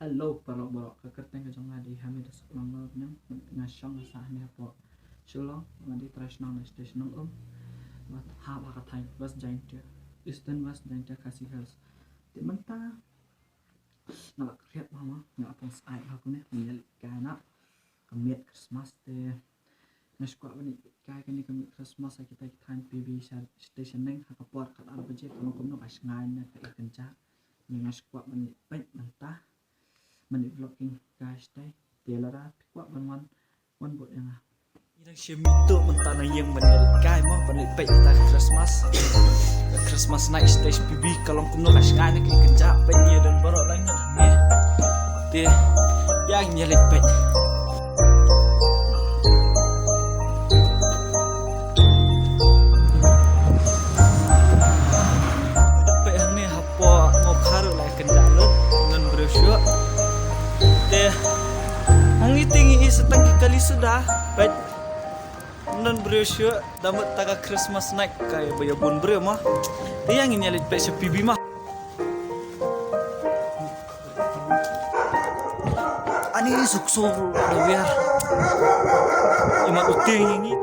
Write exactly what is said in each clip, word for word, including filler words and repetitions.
Hello paralok baroh, ka kyrteng ka jong nga dei Hamid Suklang Lornyang, nga shong nga sah hangne hapoh Shillong, nga dei trai shnong na shnong Nongum, nga hap ha ka thaiñ West Jaintia, Eastern West Jaintia Khasi Hills. Te mynta nga la khriat bha mo, nga la pang sait bha kumne, nga ïaleit kai na ka miet Christmas te nga shu kwah ban ïaleit kai kane ka miet Christmas ha kita ki thaiñ P B sha station ning ha ka por khatar baje, ka long kumno ka shngaiñ ne ka ïa kynjah. Nga shu kwah ban ïaleit peit mynta. Ban ïa vlogging guys te. Te lada phi kwah ban wan, wan bud ïa nga. Ngi dang shim ïa tu mynta na ïing ban ïa leit kai mo, ban leit peit ïa ka Christmas. Ka Christmas night stage P B ka long kumno, ka shngaiñ ne ka kynjah, peit ngi don baroh lang ngi. Te ïa ngi leit peit. Peit hangne hapoh Mawkhar la kynjah lut, don briew shuh. Te hangne te ngi i sa tang ki kali suda, peit. Don briew shuh, da mut ta ka Christmas night, ka ba ïa bun briew mo. Te ïa ngin ïa leit peit sha P B mo. Ani suk suk da wiar. Imat uting ngi.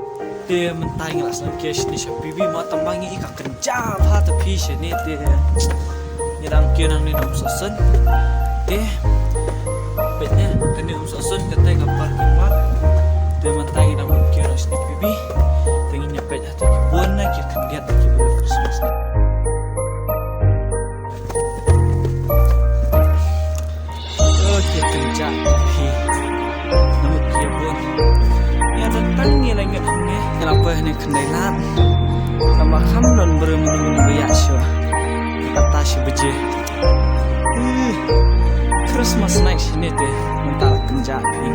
Te mynta ngi la sngewkhia shane sha P B mo, tang ba ngi i ka kynjah bha ta phi shane te. Ngi dang kiew nangne na Umsohsun. Te peit ne, kane Umsohsun, kata ka parking lot. Te mynta ngi dang kiew na shane P B. Te ngin ïa peit ha te ki bun na ki khyndiat ki bun Christmas. Oh, ki kynjah phi. Namut ki bun. Ïa da tang ngi la ngeit hangne. Ngi la poi hangne khyndai lad. Tang ba kham don briew mynno mynno ba ïa shuh. Kata shi baje. Ih, Christmas night shane te. Mynta la kynjah phi.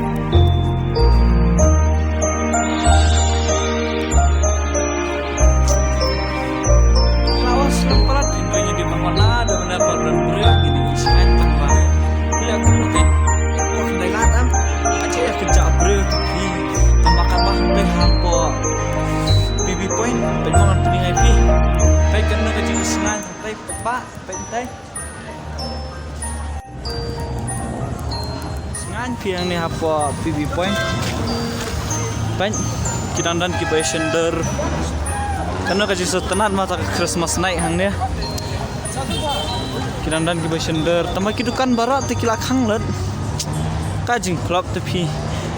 Lawas lang palat, pyndoy ngi di mahwana, da benda palat briew, ngi di ngi sngewthuh tang ba. Ïa, kumno te, oh, dei la tam, aja ïa kynjah briew tu phi. Tang ba ka bah, peit hapoh P B point, peit mo ngan pynïeng ïa phi. Peit kano ka jingsngewthuh, peit ba, peit te. Sngewthuh phi hangne hapoh P B point. Peit, ki dang don kiba ïa shyndur. Kano ka jingsngewtynnat mo ta ka Christmas night hangne. Ki dang don kiba ïa shyndur. Tang ba ki dukan baroh te ki la khang lut. Ka jingphlop te phi.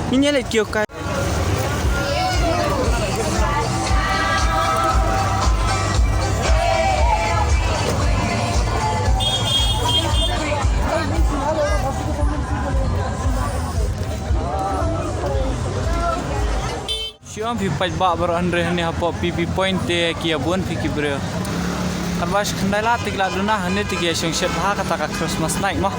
Ngin ïa leit kiew kai. Shu ong phi paidbah baroh, hynrei hangne hapoh P B point te ki ïa bun phi ki briew. Katba shi khyndai lad te ki la duna, hangne te ki ïa shong shet bha kata ka Christmas night mo.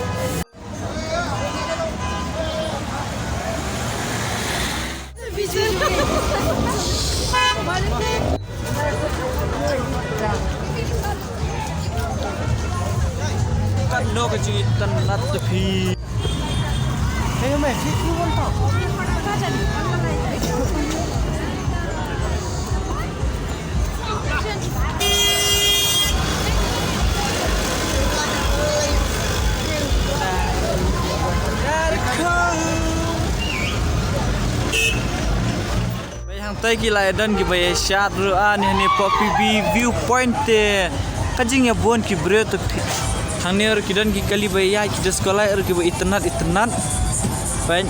Kano ka jingïeit tang na te phi. Hey, mate, you want to talk? Peit hangtai ki la ïa don kiba ïa shad ruh, ah, ne hangne hapoh P B viewpoint te. Ka jingïabun ki briew te phi. Hangne ruh ki don ki kali ba ïa ki disco light ruh kiba itynnat itynnat. Peit.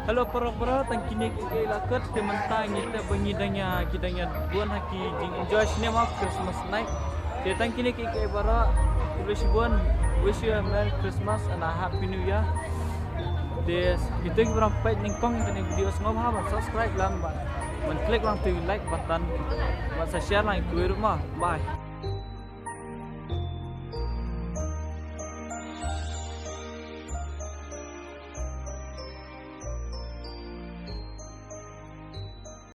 Hello para para, tang kine kiei kiei la kut, te mynta ngi tip ba ngi dang ïa, ki dang ïa bun ha ki jing enjoy shane mo Christmas night. Te tang kine kiei kiei baroh, khublei shibun, wish you a Merry Christmas and a Happy New Year. Te ïa kito kiba ram peit nyngkong ïa kane ka video, sngewbha ban subscribe lang, ban, ban click lang to like button, ban sa share lang ïa kiwei ruh mo. Bye.